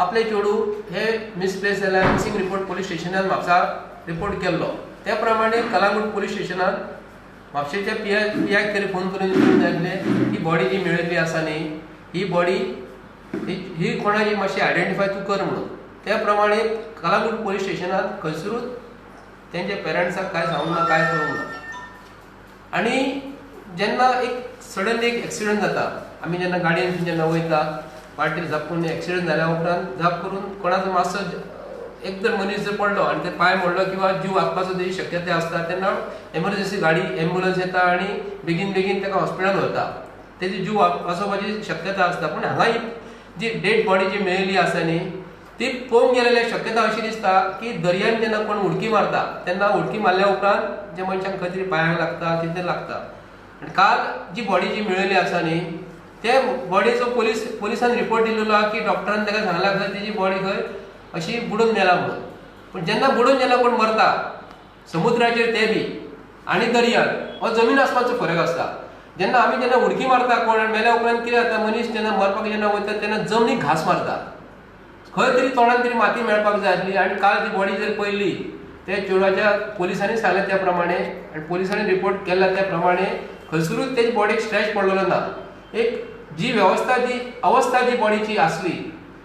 आपले चेडूं हे मिसप्लेस जाल्यार मिसींग रिपोर्ट पोलीस स्टेशनान म्हापसा रिपोर्ट केल्लो. त्या प्रमाणे कलांगूट पोलीस स्टेशनान म्हापशेच्या पी आयक तरी फोन करून विचारून जाल्ले ही बॉडी जी मेळिल्ली आसा न्ही, ही बॉडी ही कोणाची मातशी आयडेंटिफाय तूं कर म्हणून. त्या प्रमाणे कलांगूट पोलीस स्टेशनात खंयसरूच तेंच्या पेरंट्साक कांय सांगूंक ना, कांय करूंक ना. आनी जेन्ना एक सडनली एक एक्सिडंट जाता, आमी जेन्ना गाडयेन जेन्ना वयता वाटेर झापून एक्सिडंट जाल्या उपरांत झाप करून कोणाचो मातसो एक जर मनीस जर पडलो आनी ते पांय मोडलो किंवा जीव वाचपाचो तेजी शक्यता आसता, तेन्ना एमर्जन्सी गाडी एम्बुलन्स येता आनी बेगीन बेगीन ताका हॉस्पिटलान व्हरता, तेजी जीव वाचोवपाची शक्यता आसता. पूण हांगा ही जी डेड बॉडी जी मेळिल्ली आसा न्ही, ती पळोवंक गेल्यार शक्यता अशी दिसता की दर्यान जेन्ना कोण उडकी मारता तेन्ना उडकी मारल्या उपरांत जे मनशांक खंय तरी पांयांक लागता, कितें लागता. आनी काल जी बॉडी जी मेळिल्ली आसा न्ही, ते बॉडीचो पोलिसान रिपोर्ट दिलेलो आहा की डॉक्टरान ताका सांगला खंय तेजी बॉडी खंय अशी बुडून मेला म्हणून. पूण जेन्ना बुडून जेन्ना कोण मरता समुद्राचेर ते बी आनी दर्यान हो जमीन आसमानचो फरक आसता. जेन्ना आमी जेन्ना उडकी मारता कोण आनी मेल्या उपरांत कितें जाता, मनीस जेन्ना मरपाक जेन्ना वयता तेन्ना जमनीक घांस मारता, खंय तरी तोंडान तरी माती मेळपाक जाय आसली. आनी काल ती बॉडी जर पळयली ते चेडवाच्या पोलिसांनी सांगलें त्या प्रमाणे आनी पोलिसांनी रिपोर्ट केला त्या प्रमाणे खंयसरूच तेजे बॉडीक स्ट्रेच पडलेलो ना. एक जी वेवस्था जी अवस्था जी बॉडीची आसली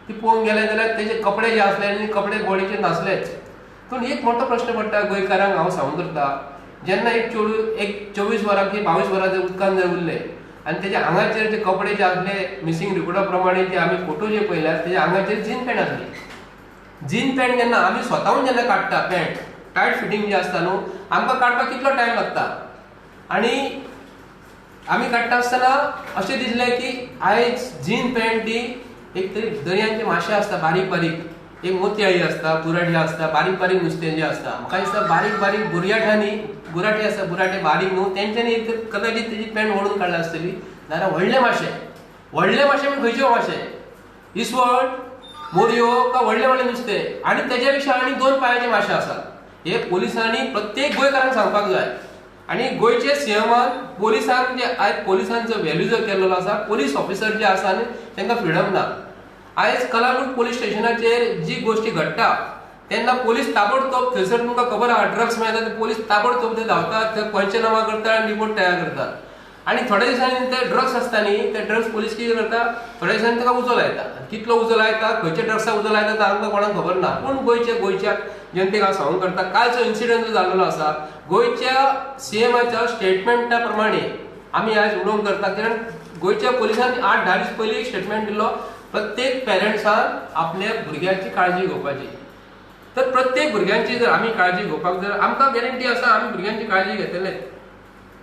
ती पळोवंक गेले जाल्यार तेजे कपडे जे आसले आनी कपडे बॉडीचे नासलेच. पूण एक मोठो प्रश्न पडटा गोंयकारांक, हांव सांगूंक करता, जेन्ना एक चेडूं एक 24 वरां की 22 वरां जर उदकान जर उरलें आनी तेज्या आंगाचेर जे कपडे जे आसले मिसींग रिपोर्टा प्रमाणे जे आमी फोटो जे पळयल्यात तेज्या आंगाचेर जीन पॅन्ट आसली. जीन पॅन्ट जेन्ना आमी स्वताहून जेन्ना काडटा, पॅन्ट टायट फिटींग जे आसता न्हू, आमकां काडपाक कितलो टायम लागता. आनी आमी काडटा आसतना अशें दिसलें की आयज जीन पॅन्ट ती एक तरी दर्यांचे माशे आसता बारीक बारीक, एक मोतयाळी आसता, बुराटे आसता, बारीक बारीक नुस्तें जें आसता, म्हाका दिसता बारीक बारीक बुरयाठांनी बुराटे आसता, बुराटे बारीक न्हू, तेंच्यांनी एक तर कदाचित तेजी पॅन्ट ओडून काडल्या आसतली. नाजाल्यार व्हडले माशे, व्हडले माशे म्हणजे खंयचे माशे, इसवण, मोरयो का व्हडले व्हडले नुस्तें, आनी तेज्या पेक्षा आनी 2 पांयाचे माशे आसात. हे पोलिसांनी प्रत्येक गोंयकारांक सांगपाक जाय. आनी गोंयचे सीएमान पोलिसांक जे आयज पोलिसांचो व्हॅल्यू जो केल्लो आसा, पोलीस ऑफिसर जे आसा न्ही तांकां फ्रिडम ना. आयज कलांगूट पोलीस स्टेशनाचेर जी गोश्टी घडटा तेन्ना पोलीस ताबडतोब थंयसर, तुमकां खबर आहा ड्रग्स मेळटा ते पोलीस ताबडतोब ते धांवतात, थंय पंचनामा करतात आनी रिपोर्ट तयार करतात. आनी थोड्या दिसांनी ते ड्रग्स आसता न्ही, ते ड्रग्स पोलीस कितें करता, थोड्या दिसांनी ताका उजो लायता. कितलो उजो लायता, खंयच्या ड्रग्साक उजो लायता तो आमकां कोणाक खबर ना. पूण गोंयच्या जनतेक हांव सांगूंक करता, कालचो इन्सिडंट जो जाल्लो आसा गोंयच्या सीएमाच्या स्टेटमेंटा प्रमाणे आमी आयज उलोवंक करता, कारण गोंयच्या पोलिसांनी 8-10 दीस पयलीं एक स्टेटमेंट दिल्लो, प्रत्येक पेरंट्सान आपल्या भुरग्यांची काळजी घेवपाची. तर प्रत्येक भुरग्यांची जर आमी काळजी घेवपाक जर आमकां गॅरंटी आसा आमी भुरग्यांची काळजी घेतले.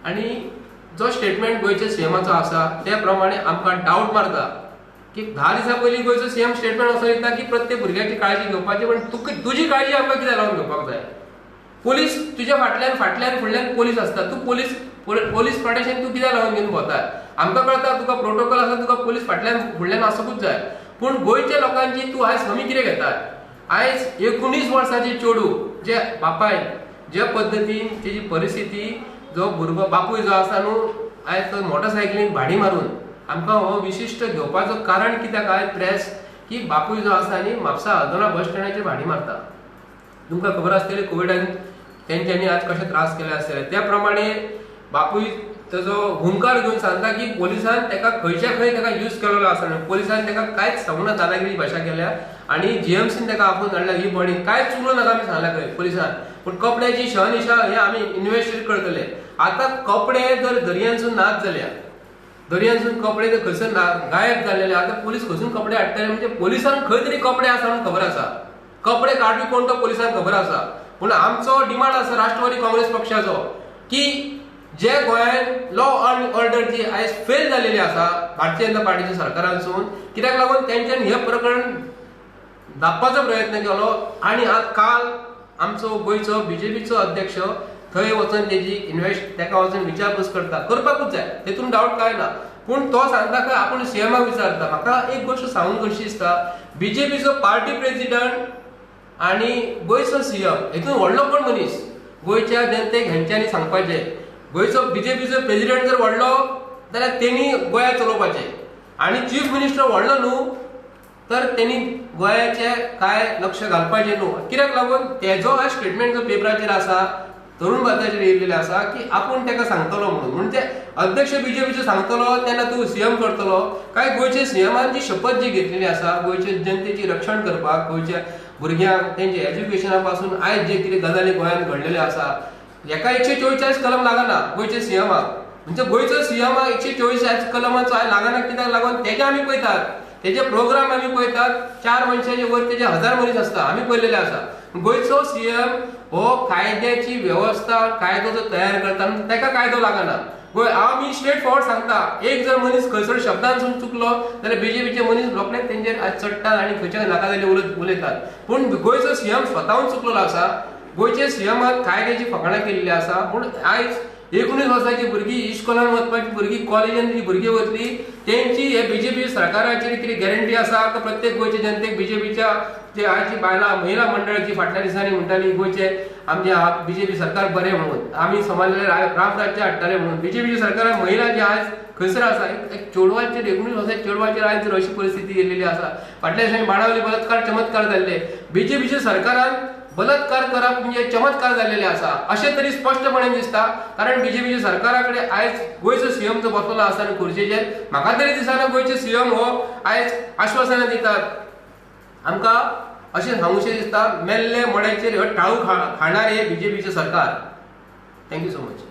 आनी जो स्टेटमेंट गोंयच्या सीएमाचो आसा त्या प्रमाणे आमकां डावट मारता की 10 दिसां पयलीं गोंयचो सीएम स्टेटमेंट असो दिता की प्रत्येक भुरग्याची काळजी घेवपाची, पण तुका तुजी काळजी आमकां कित्याक लावन घेवपाक जाय? पोलीस तुज्या फाटल्यान फाटल्यान फुडल्यान पोलीस आसता, तूं पोलीस प्रोटेक्शन तूं कित्याक लावन घेवन भोंवता? आमकां कळटा तुका प्रोटोकॉल आसा, तुका पोलीस फाटल्यान फुडल्यान आसुंकूच जाय. पूण गोंयच्या लोकांची तूं आयज हमी कितें घेता? आयज 19 वर्साची चेडूं जे बापायन जे पद्दतीन तेजी परिस्थिती, जो भुरगो बापूय जो आसा न्हू आयज तो मोटरसायकलीन भाडी मारून आमकां हो विशिश्ट घेवपाचो कारण कित्याक आयज प्रेस की बापूय जो आसा न्ही म्हापसा हळदोणा बस स्टँडाचेर भाडी मारता. तुमकां खबर आसतली कोविडान तेंच्यांनी आज कशे त्रास केले आसतले. त्या प्रमाणे बापूय तेजो हुंकार घेवन सांगता की पोलिसान तेका खंयच्या खंय तेका यूज केलेलो आसा, पोलिसान तेका कांयच सांगूना दादागिरी भाशा केल्या आनी जीएमसीन तेका आपोवन हाडल्या. ही बॉडी कांयच उलोवं नाका आमी सांगल्या खंय पोलिसान, पूण कपड्याची शहनिशा हे आमी इन्वेस्टिगेट करतले. आतां कपडे जर दर्यांसून नाच जाल्या, दर्यांसून कपडे जर खंयसर ना गायब जाल्ले, आतां पोलीस खंयसून कपडे हाडटले? म्हणजे पोलिसांक खंय तरी कपडे आसा म्हणून खबर आसा, कपडे काडपी कोण तो पोलिसांक खबर आसा. पूण आमचो डिमांड आसा राष्ट्रवादी काँग्रेस पक्षाचो की जे गोंयांत लॉ अँड ऑर्डर जी आयज फेल जाल्लेली आसा भारतीय जनता पार्टीच्या सरकारांसून, कित्याक लागून तेंच्यांनी हे प्रकरण धांपपाचो प्रयत्न केलो. आनी आज काल आमचो गोंयचो बीजेपीचो अध्यक्ष थंय वचून तेजी इन्वेस्ट तेका वचून विचारपूस करता, करपाकूच जाय, तेतून डावट कांय ना. पूण तो सांगता काय आपूण सीएमाक विचारता. म्हाका एक गोश्ट सांगूंक कशी दिसता, बीजेपीचो पार्टी प्रेजिडंट आनी गोंयचो सीएम हेतून व्हडलो कोण मनीस? गोंयच्या जनतेक हेंच्यांनी सांगपाचें, गोंयचो बीजेपीचो प्रेजिडंट जर व्हडलो जाल्यार तेणी गोंया चलोवपाचें, आनी चीफ मिनिस्टर व्हडलो न्हू तर तेणी गोंयाचे काय लक्ष घालपाचें न्हू. कित्याक लागून तेजो हा स्टेटमेंट जो पेपराचेर आसा, तरुण भारताचेर येयल्लेले आसा की आपूण ताका सांगतलो म्हणून, म्हणजे अध्यक्ष बीजेपीचो सांगतलो तेन्ना तूं सीएम करतलो काय गोंयचे सीएमान जी शपथ जी घेतलेली आसा गोंयचे जनतेची रक्षण करपाक, गोंयच्या भुरग्यांक तेंचे एज्युकेशना पासून आयज जे कितें गजाली गोंयांत घडलेल्यो आसा, हेका 144 कलम लागना गोंयचे सीएमाक. म्हणजे गोंयचो सीएमाक 144 कलमाचो आयज लागना कित्याक लागून तेजे आमी पळयतात, तेजे प्रोग्राम आमी पळयतात, 4 मनशाचे वयर तेजे 1000 मनीस आसता, आमी पळयलेले आसा. गोंयचो सीएम हो कायद्याची वेवस्था, कायदो जो तयार करता ताका कायदो लागना. गोंय हांव स्ट्रेट फॉरवर्ड सांगता, एक जर मनीस खंयसर शब्दांसून चुकलो जाल्यार बीजेपीचे मनीस रोखडेच तेंचेर आज चडटात आनी खंयच्या नाका जाल्ले उलयतात. पूण गोंयचो सीएम स्वताहून चुकलेलो आसा, गोंयचे सीएमान कायद्याची फकाणां केल्ली आसा. पूण आयज 19 वर्सांची भुरगीं इस्कॉलान वचपाची भुरगीं, कॉलेजान जी भुरगीं वतली तेंची हे बीजेपी सरकाराचेर कितें गॅरंटी आसा का प्रत्येक गोंयचे जनतेक बीजेपीच्या जे आयची बायलां महिला मंडळाची फाटल्या दिसांनी म्हणटाली गोंयचे आमचे बीजेपी सरकार बरें म्हणून, आमी समाजाचे रामराज्य हाडटाले म्हणून, बीजेपीच्या सरकारान महिला जी आयज खंयसर आसा, एक चेडवाचेर 19 वर्सां चेडवाचेर आयज जर अशी परिस्थिती येयलेली आसा. फाटल्या दिसांनी बाणावली बलात्कार चमत्कार जाल्ले, बीजेपीच्या सरकारान बलात्कार करप म्हणजे चमत्कार जाल्लेले आसा अशें तरी स्पश्टपणे दिसता. कारण बीजेपीच्या सरकारा कडेन आयज गोंयचो सीएम जो बसलेलो आसा आनी खुर्चेचेर, म्हाका तरी दिसना गोंयचे सीएम हो आयज आश्वासनां दितात. आमकां अशें सांगूशें दिसता, मेल्ले मड्याचेर ह्यो टाळू खाणारे बीजेपीचें सरकार. Thank you so much.